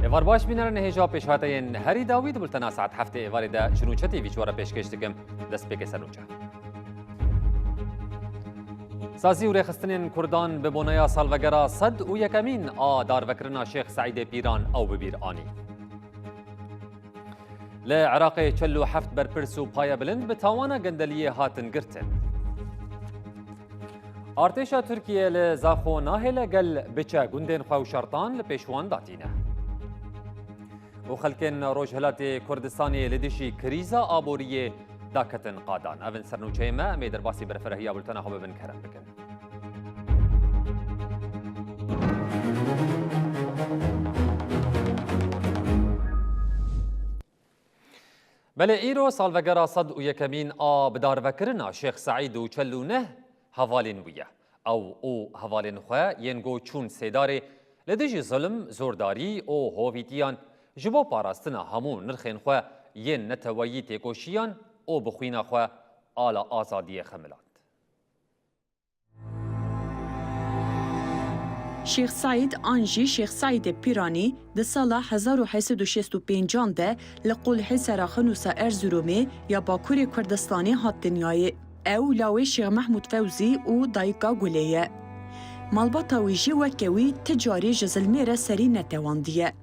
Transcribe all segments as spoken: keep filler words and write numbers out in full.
Êvar baş bînerên hêja pêşhateyên herî dawî di bultena saet heftê êvarê de ji Nûçe T V ji we re pêşkêş dikim. Destpêkê ser nûçe. Sazî û rêxistinên Kurdan bi boneya salvegera sed û yekemîn a darvekirina Şêx Seîdê Pîran ew bi bîr anî. Li Iraqê çil û heft berpirs û payebilind bi tawana gendeliyê hatin girtin. Artêşa Tirkiyê li Zaxo nahêle gel biçe gundên xwe û şertan li pêş wan datîne. Û xelkên Rojhilatê Kurdistanê li dijî krîza aboriyê daketin qadan. Ev in sernûçeyê me, em ê derbasî berfirehîya bultena xwe bibin, kerem bikin. Belê îro salvegera sed û yekemîn a bidarvekirina Şêx Seîd û çel û neh hevalên wî ye. Ew û hevalên xwe yên ku çûn Sêdarê li dijî zulm, zordarî û hovîtiyan ji bo parastina hemû nirxên xwe yên neteweyî têkoşiyan û bi xwîna xwe ala azadiyê xemiland. Şêx Seîd an jî Şêx Seîdê Pîranî di sala hezar û heyt sed û şêst û pêncan de li Qulhê Sera Xinûsa Erzurumê ya Bakurê Kurdistanê hat dinyayê. Ew lawê Şêx Mehmûd Fewzî û dayika Gulê ye. Malbata wî jî weke wî ti carî ji zilmê re serî netewandiye.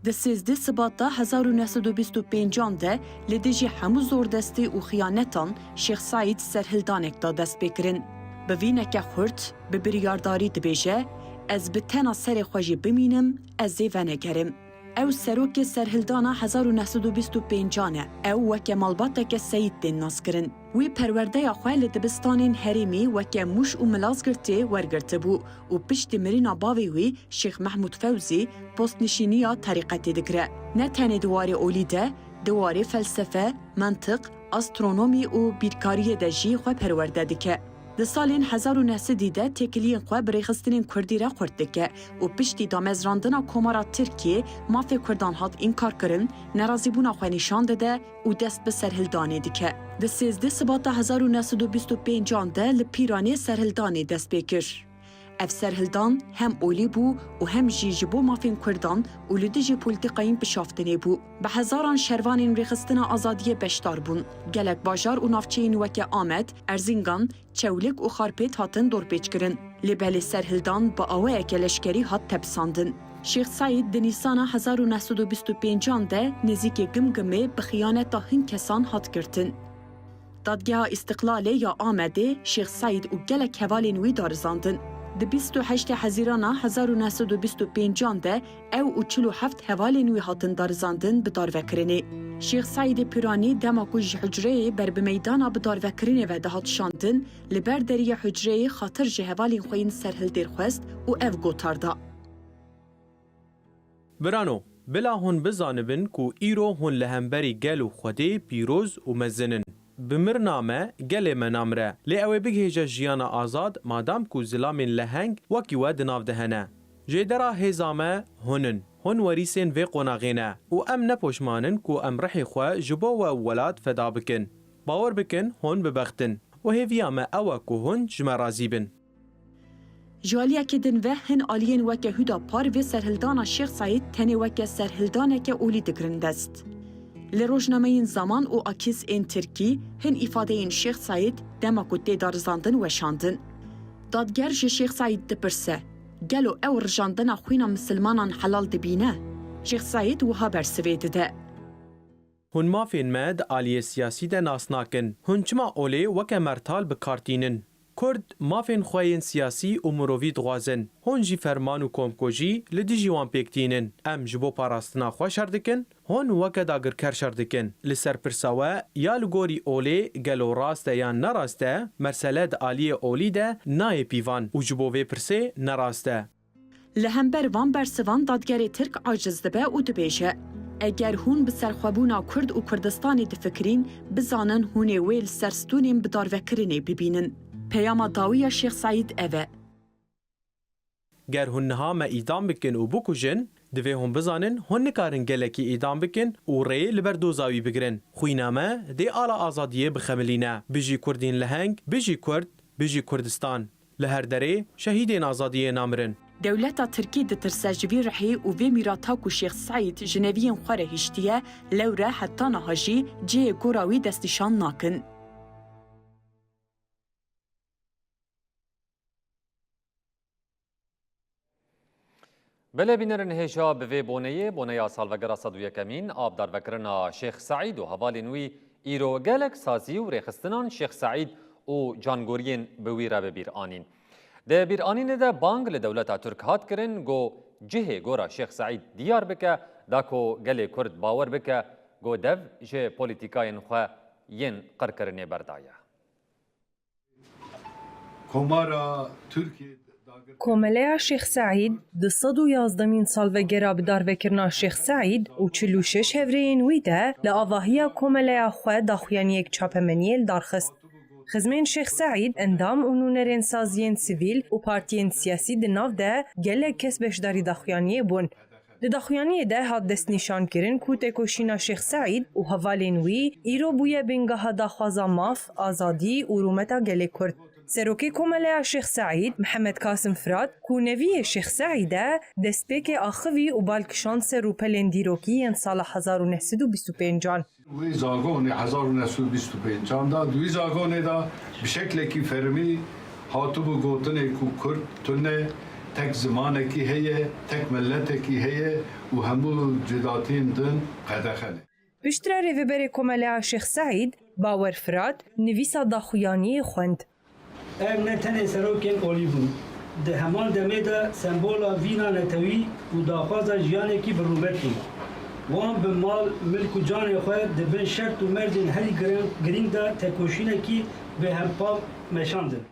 Di sêzdeh Sibata hezar û neh sed û bîst û pêncan de li dijî hemû zordestî û xiyanetan Şêx Seîd serhildanek da destpêkirin. Bi vîneke xurt, bi biryardarî dibêje, Ez bi tena serê xwe jî bimînim, ez ê venegerim. Ew serokê serhildana hezar û neh sed û bîst û pêncan e. Ew weke malbateke seyîd tên naskirin. Wî perwerdeya xwe li dibistanên herêmî weke Mûş û Milazgirtê wergirtibû û piştî mirîna bavê wî Şêx Mehmûd Fewzî postnişîniya terîqetê digire. Ne tenê di warê olî de, di warê felsefe, mentiq, astronomî û bîrkariyê de jî xwe perwerde dike. Di salên hezar û neh sedî de têkiliyên xwe bi rêxistinên kurdî re xurt dike û piştî damezrandina Komara Tirkiyê mafê kurdan hat înkarkirin, nerazîbûna xwe nîşan dide û dest bi serhildanê dike. Di sêzdeh Sibata hezar û neh sed û bîst û pêncan de li Pîranê serhildanê dest pê kir. Ev serhildan hem olî bû û hem jî ji bo mafên kurdan û li dijî polîtîkayên pişaftinê bû. Bi hezaran şervanên rêxistina azadiyê beşdar bûn. Gelek bajar û navçeyên weke Amed, Erzingan, Çewlik û Xarpêt hatin dorpêçkirin. Lê belê serhildan bi awayeke leşkerî hat tepisandin. Şêx Seîd di Nîsana hezar û neh sed û bîst û pêncan de nêzîkê Gimgimê bi xiyaneta hin kesan hat girtin. Dadgeha Îstiqlalê ya Amedê Şêx Seîd û gelek hevalên wî darizandin. Di bîst û heştê Hezîrana hezar û neh sed û bîst û pêncan de ew û çil û heft hevalên wî hatin darizandin bi darvekirinê. Şêx Seîdê Pîranî dema ku ji hucreyê ber bi meydana bi darvekirinê ve dihat şandin, li ber deriyê hucreyê xatir ji hevalên xwe yên serhildêr xwest û ev gotar da. Birano, bila hûn bizanibin ku îro hûn li hemberî gel û Xwedê pîroz û mezin in. Bi mirina me, gelê me namire, lê ew ê bigihêje jiyana azad, madam ku zilamên leheng wekî we di nav de hene. Jêdera hêza me hûn in. Hûn werîsên vê qonaxê ne û em ne poşman in ku em rihê xwe ji bo we û welat feda bikin. Bawer bikin, hûn bibextin û hêviya me ew e ku hûn ji me razî bin. Ji aliyekê din ve hin aliyên weke Huda Par vê serhildana Şêx Seîd tenê weke serhildaneke olî digirin dest. Li rojnameyên Zaman û Akîs ên tirkî hin îfadeyên Şêx Seîd dema ku tê darizandin weşandin. Dadger ji Şêx Seîd dipirse, Gelo ew rijandina xwîna misilmanan helal dibîne? Şêx Seîd wiha bersivê dide. Hûn mafên me di aliyê siyasî de nas nakin. Hûn çima olê weke mertal bi kar tînin? Kurd mafên xwe yên siyasî û mirovî dixwazin. Hûn jî ferman û komkujî li dijî wan pêk tînin. Em ji bo parastina xwe şer dikin, hûn weke dagirker şer dikin. Li ser pirsa we, ya li gorî olê gelo rast e yan ne rast e, mesele di aliyê olî de nayê pîvan û ji bo vê pirsê ne rast e. Li hember van bersivan dadgerê Tirk aciz dibe û dibêje, Eger hûn bi serxwebûna Kurd û Kurdistanê difikirîn, bizanin hûn ê wê li ser stûnên bidarvekirinê bibînin. Peyama dawî ya Şêx Seîd ev e. Ger hûn niha me îdam bikin û bikujin, divê hûn bizanin hûn nikarin gelekî îdam bikin û rê li ber doza wî bigirin. Xwîna me dê ala azadiyê bixemilîne. Bijî Kurdên leheng, bijî Kurd, bijî Kurdistan! Li her derê şehîdên azadiyê namirin. Dewleta Tirkî ditirse ji vî rihê û vê mîrata ku Şêx Seîd ji neviyên xwe re hiştiye, lewre heta niha jî cihê gora wî destnîşan nakin. Belê bînerin hêja bi vê boneyê, boneya salvegera sed û yekemîn a bi darvekirina Şêx Seîd û hevalên wî îro gelek sazî û rêxistinan Şêx Seîd û cangoriyên bi wî re bi bîr anîn. Di bîranînê de bang li dewleta Tirk hat kirin, got cihê gora Şêx Seîd diyar bike, da ku gelê Kurd bawer bike, got dev ji polîtîkayên xwe yên qirkirinê berdaye. Komara Tirkiyê dagir. Komeleya Şêx Seîd, di sed û yazdemîn salvegera bidarvekirina Şêx Seîd û çil û şeş hevrêyên wî de li avahiya komeleya xwe daxuyaniyek çapemeniyê li dar xist. Xizmên Şêx Seîd, endam û nûnerên saziyên sivîl û partiyên siyasî di nav de gelek kes beşdarî daxuyaniyê bûn. Di daxuyaniyê de hat destnîşankirin ku tekoşîna Şêx Seîd û hevalên wî îro bûye bingeha daxwaza maf, azadî û rûmeta gelê Kurd. Serokê Komeleya Şêx Seîd, Mihemed Kasim Firat, ku neviyê Şêx Seîd e, destpêkê axivî û bal kişand ser rûpelên dîrokî yên sala hezar û neh sed û bîst û pêncan. Wî zagonê hezar û neh sed û bîst û pêncan de, di wî zagonê de bi şeklekî fermî hatibû gotinê ku Kurd tune tek zimanekî heye, tek miletekî heye û hemû cudatiyên din qedexe ne. Piştre rêveberê Komeleya Şêx Seîd, Bawer Firat, nivîsa daxuyaniyê xwend. Ev ne tenê serokên olî bûn. Di heman demê de sembola vîna netewî û daxwaza jiyanekî bi rûmet bûn. Wan bi mal, milk û canê xwe di bin şert û mercên herî girin-, girîng de tekoşînekî bêhempa meşandin.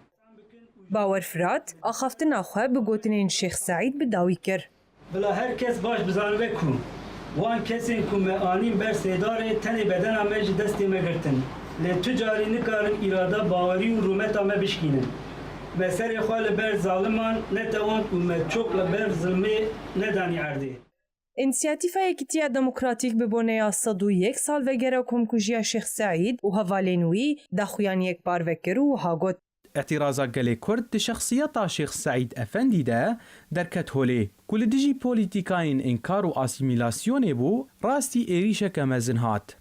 Bawer Firat, axaftina xwe bi gotinên Şêx Seîd bi dawî kir. Bila her kes baş bizanibe ku wan kesên ku me anîn ber sêdarê tenê bedena me ji destê me girtin. Lê tu carî nikarin îrada, bawerî û rûmeta me bişkînin. Me serê xwe li ber zaliman netewand û me çok li ber zilmê nedanî erdê. Însiyatîfa Yekîtiya Demokratîk bi boneya sed û yek salvegera komkujiya Şêx Seîd û hevalên wî daxuyaniyek parve kir û wiha got. Îtîraza gelê Kurd di şexsiyeta Şêx Seîd Efendî de derket holê, ku li dijî polîtîkayên înkar û asîmîlasyonê bû, rastî êrîşeke mezin hat.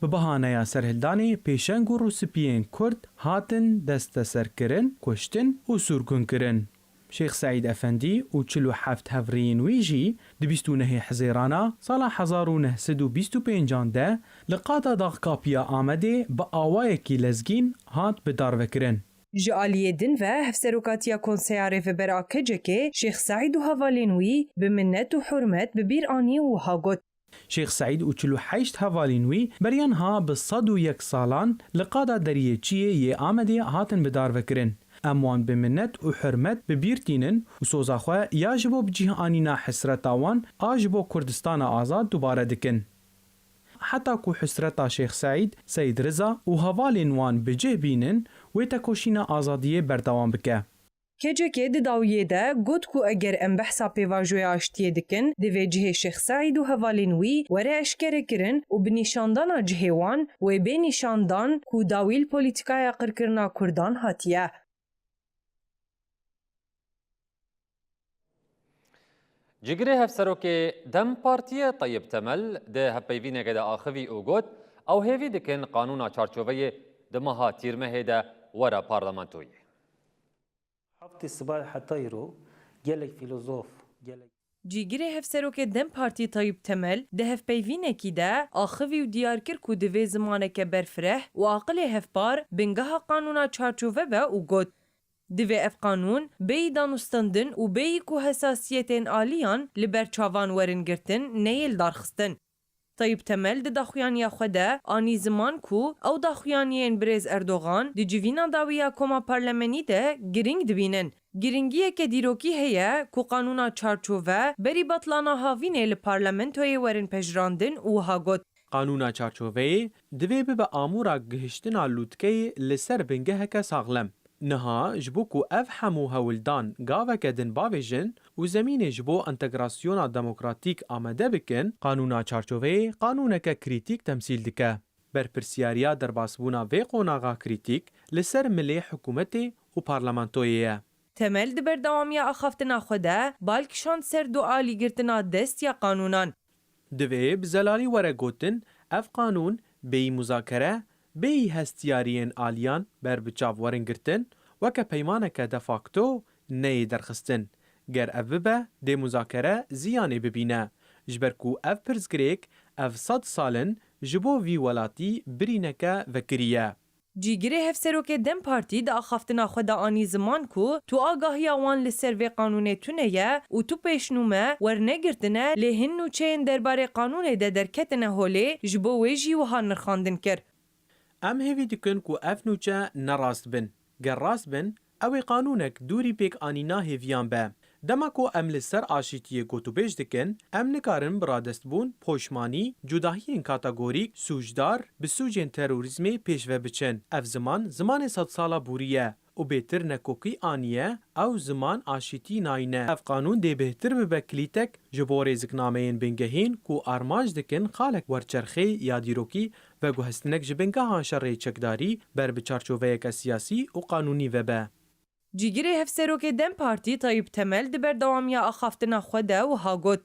Bi bahaneya serhildanê pêşeng û rûspiyên Kurd hatin desteserkirin, kuştin û sirgûnkirin. Şêx Seîd Efendî û çil û heft hevrêyên wî jî di bîst û nehê Hizêrana sala hezar û neh sed û bîst û pêncan de li qada daxkapiya Amedê bi awayekî lezgîn hat bidarvekirin. Ji aliyê din ve Hevserokatiya Konseya Rêveber a K C K'ê Şêx Seîd û hevalên wî bi minnet û hurmet bi bîr anî û wiha got. Şêx Seîd û çil û heşt hevalên wî beriya niha bi sed û yek salan li qada deriyê çiyê yê Amedê hatin bidarvekirin. Em wan bi minnet û hurmet bi bîr tînin û soza xwe ya ji bo bi cih anîna hesreta wan a ji bo Kurdistana Azad dubare dikin. Heta ku hesreta Şêx Seîd, Seîd Riza û hevalên wan bi cih bînin, wê tekoşîna azadiyê berdewam bike. K C K di dawiyê de got ku eger em behsa pêvajoya aştiyê dikin, divê cihê Şêx Seîd û hevalên wî were eşkerekirin û bi nîşandana cihê wan wê bê nîşandan ku dawî li polîtîkaya qirkirina Kurdan hatiye. Cîgirê Hevserokê DEM Partiyê Tayyip Temel di hevpeyvînekê de axivî û got, ew hêvî dikin qanûna çarçoveyê di meha Tîrmehê de were parlamentoyê. Heftê sibar heta îro gelek fîlozof, gelek Cîgirê Hevserokê DEM Partî Tayyip Temel di hevpeyvînekî de axivî û diyar kir ku divê zimaneke berfireh û aqilê hevpar bingeha qanûna çarçove be û got, divê ev qanûn bêyî danûstendin û bêyî ku hesasiyetên aliyan li ber çavan werin girtin, neyê lidarxistin. Tayyip Temel di daxuyaniya xwe de anî ziman ku ew daxuyaniyên birêz Erdogan di civîna dawî ya koma parlemenî de girîng dibînin. Giringiyeke dîrokî heye ku qanûna çarçove berî betlana havînê li parlamentoyê werin pejirandin û wiha got. Qanûna çarçoveyê divê bibe amûra gihiştina lûtkeyê li ser bingeheke saxlem. Niha ji bo ku ev hemû hewldan gaveke din bavêjin û zemînê ji bo entegrasyona demokratîk amade bikin, qanûna çarçoveyê qanûneke krîtîk temsîl dike. Berpirsiyariya derbasbûna vê qonaxa krîtîk li ser milê hikûmetê û parlamentoyê ye. Temel di berdewamiya axaftina xwe de bal kişand ser du alîgirtina dest ya qanûnan. Divê bi zelalî were gotin, ev qanûn bêyî muzakere, bêyî hestiyariyên aliyan ber bi çav werin girtin, weke peymaneke de facto neyê derxistin. Ger ev bibe, dê muzakere ziyanê bibîne. Ji ber ku ev pirsgirêk, ev sed sal in ji bo vî welatî birîneke vekirî ye. Cîgirê Hevserokê dem Partî di axaftina xwe de anî ziman ku tu agahiya wan li ser vê qanûnê tune ye û tu pêşnûme wernegirtine, lê hin nûçeyên derbarê qanûnê de derketine holê, ji bo wê jî wiha nirxandin kir. Em hêvî dikin ku ev nûçe ne rast bin. Ger rast bin, ew ê qanûnek dûrî pêk anîna hêviyan be. Dema ku em li ser aşîtiyê gotûbêj dikin, em nikarin bi radestbûn, poşmanî, cudahiyên kategorîk, sûcdar, bi sûcên terorîzmê pêş ve biçin. Ev ziman, zimanê sedsala borî ye û bêtir nekokî aniye, ew ziman aşîtî nayîne. Ev qanûn dê bêhtir bibe kilîtek ji bo rêziknameyên bingehîn ku armanc dikin xalek werçerxê ya dîrokî veguhestinek ji bingehan şerê çekdarî ber bi çarçoveyeke siyasî û qanûnî vebe. Cîgirê Hevserokê dem Partî Tayyip Temel di berdewamiya axaftina xwe de wiha got.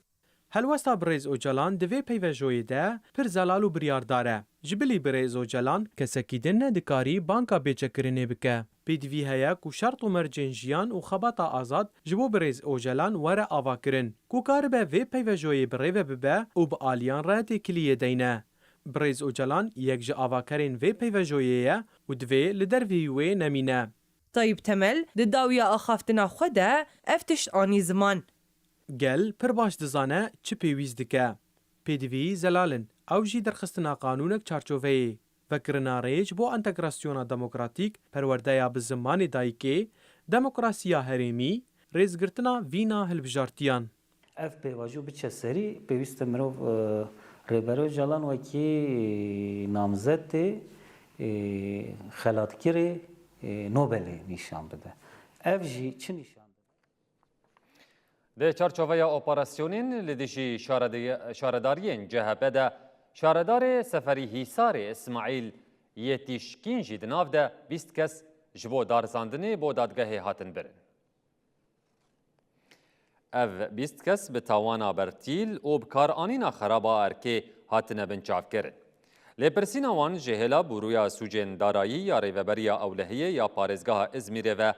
Helwesta birêz Ocalan di vê peyvejoyê de pir zelal û biryardar e. Ji bilî birêz Ocalan kesekî din nedikarî banka bêçekkirinê bike. Pêdivî heye ku şert û mercên jiyan û xebata azad ji bo birêz Ocalan were avakirin, ku karibe vê peyvejoyê bi rê ve bibe û bi aliyan re têkiliyê deyne. Birêz Ocalan yek ji avakerên vê peyvejoyê ye û divê li derveyî wê nemîne. Tayyip Temel di dawiya axaftina xwe de ev tişt anî ziman. Gel pir baş dizane çi pêwîst dike. Pêdivî zelal in, ew jî derxistina qanûnek çarçoveyê, vekirina rê ji bo entegrasyona demokratîk, perwerdeya bi zimanê dayikê, demokrasiya herêmî, rêzgirtina vîna hilbijartiyan. Ev pêvajo biçe serî, pêwîst e mirov, e, Rêber Ocalan wekî namzetê, e, xelatkirê, e, Nobelê nîşan bide. Ev jî çi nîşan bide? Di çarçoveya operasyonên li dijî şarede-, şaredariyên C H P de şaredarê Seferî Hîsarê Îsmaîl Yetîşkîn jî di nav de bîst kes ji bo darizandinê bo dadgehê hatin birin. Ev bîst kes bi tawana bertîl û bi kar anîna xeraba erkê hatine binçavkirin. Lêpirsîna wan ji hêla bûroya sûcên darayî ya Rêveberiya Ewlehiyê ya Parêzgeha Izmîrê ve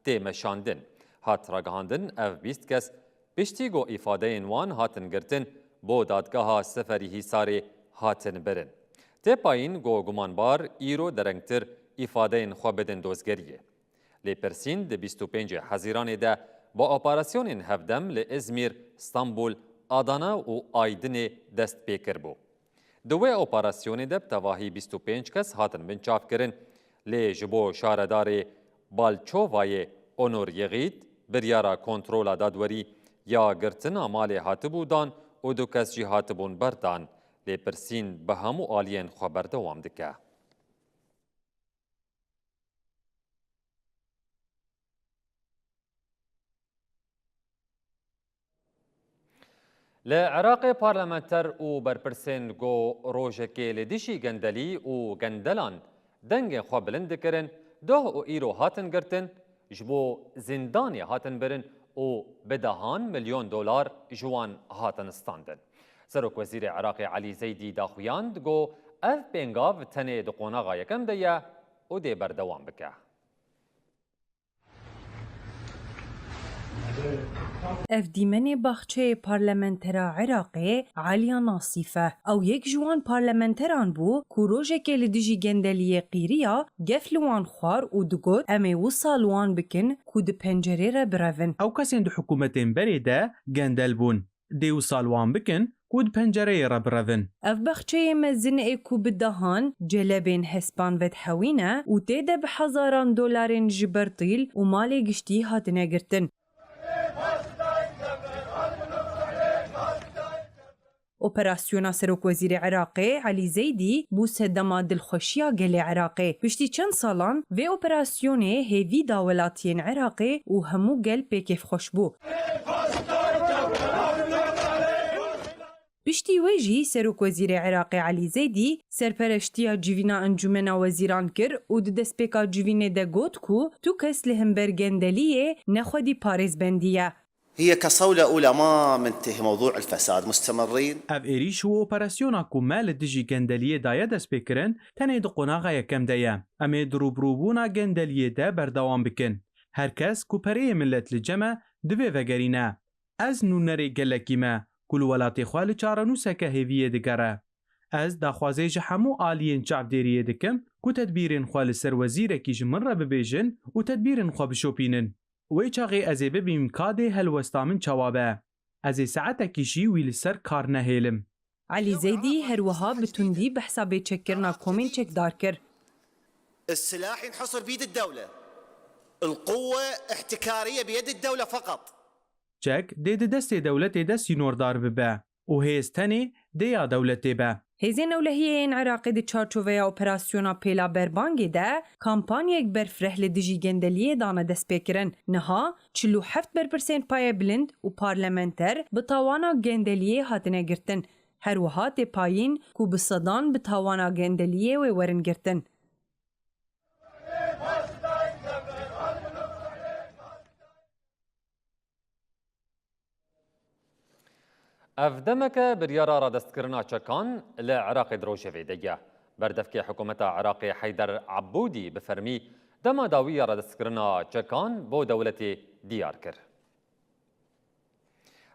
tê meşandin. Hat ragihandin, ev bîst kes piştî ku îfadeyên wan hatin girtin, bo dadgeha Seferî Hîsarê hatin birin. Tê payîn ku gumanbar îro derengtir îfadeyên xwe bidin dozgeriyê. Lêpirsîn di bîst û pêncê Hezîranê de bi operasyonên hevdem li Îzmîr, Stenbul, Adana û Aydinê dest pê kiribû. Di wê operasyonê de bi tevahî bîst û pênc kes hatin binçavkirin, lê ji bo şaredarê Balçovayê Onur Yigît biryara kontrola dadwerî ya girtina malê hatibû dan û du kes jî hatibûn berdan. Lêpirsîn bi hemû aliyên xwe berdewam dike. Li Iraqê parlamenter û berpirsên ku rojekê li dijî gendelî û gendelan dengên xwe bilind dikirin, doh û îro hatin girtin, ji bo zîndanê hatin birin û bi dehan milyon dolar ji wan hatin standin. Serokwezîrê Iraqê Elî Zeydî daxuyand ku ev pêngav tenê di qonaxa yekem de ye û dê berdewam bike. Ev dîmenê baxçeyê parlamentera Iraqê Aliya Nasîf e. Ew yek ji wan parlamenteran bû ku rojekê li dijî gendeliyê qîriya, gef li wan xwar û digot, em ê wisa li wan bikin ku di pencerê re birevin. Ew kesên di hikûmetên berê de gendel bûn. Dê wisa li wan bikin ku di pencereyê re birevin. Ev baxçeyê mezin ê ku bi dehan celebên hespan vedihewîne û tê de bi hezaran dolarên ji bertîl û malê giştî hatine girtin. Operasyona Serokwezîrê Iraqê Elî Zeydî bû sedema dilxweşiya gelê Iraqê. Piştî çend salan vê operasyonê hêvî da welatiyên Iraqê û hemû gel pê kêfxweş bû. Piştî wê Jî Serokwezîrê Iraqê Elî Zeydî serpereştiya civîna Encûmena Wezîran kir û di destpêka civînê de got ku tu kes li hember gendeliyê ne xwedî parêzbendî ye. هي كصولة أولى ما منتهي موضوع الفساد مستمرين. Ev êrîş û operasyona ku me li dijî gendeliyê daye destpêkirin, tenê di qonaxa yekem de ye. Em ê di rûbirûbûna gendeliyê de berdewam bikin. Her kes ku pereyê milet li cem e, divê vegerîne. Ez nûnerê gelekî me ku li welatê xwe li çarenûseke hêviyê digere. Ez daxwazê ji hemû aliyên çavdêriyê dikim ku tedbîrên xwe li ser wezîrekî ji min re bibêjin û tedbîrên xwe bişopînin. Wê çaxê ez ê bibînim kadê helwesta min çawa be. Ez ê saetekî jî wî li ser kar nehêlim. Elî Zeydî her wiha bi tundî behsa bêçekkirina komên çekdar kir. السلاح ينحصر بيد الدولة. القوة احتكارية بيد الدولة فقط. Çek dê di destê dewletê de sînordar bibe û hêz tenê dê ya dewletê be. Hêzên ewlehiyê yên Iraqê di çarçoveya operasyona Pêla Berbangê de kampanyek berfireh li dijî gendeliyê dane destpêkirin. Niha çil û heft berpirsên payebilind û parlamenter bi tawana gendeliyê hatine girtin. Her wiha tê payîn ku bi sedan bi tawana gendeliyê wê werin girtin. Ev demeke biryara radestkirina çekan li Iraqê di rojevê de ye. Berdevkê hikûmeta Iraqê Heyder Ebûdî bi fermî dema dawî ya radestkirina çekan bo dewletê diyar kir.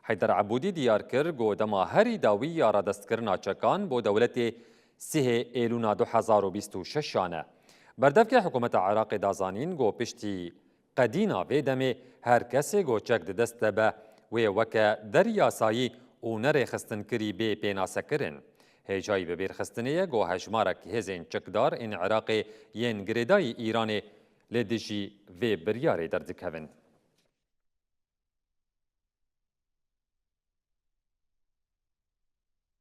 Heyder Ebûdî diyar kir ku dema herî dawî ya radestkirina çekan bo dewletê sihê êlûna du hezar û bîst û şeş an e. Berdevkê hikûmeta Iraqê da zanîn ku piştî qedîna vê demê her kesê ku çek di dest de be, wê weke deryasayî û nerêxistinkirî bê pênasekirin. Hêjayî bibîrxistinê ye ku hejmarek hêzên çekdar ên Iraqê yên girêdayî Îranê li dijî vê biryarê derdikevin.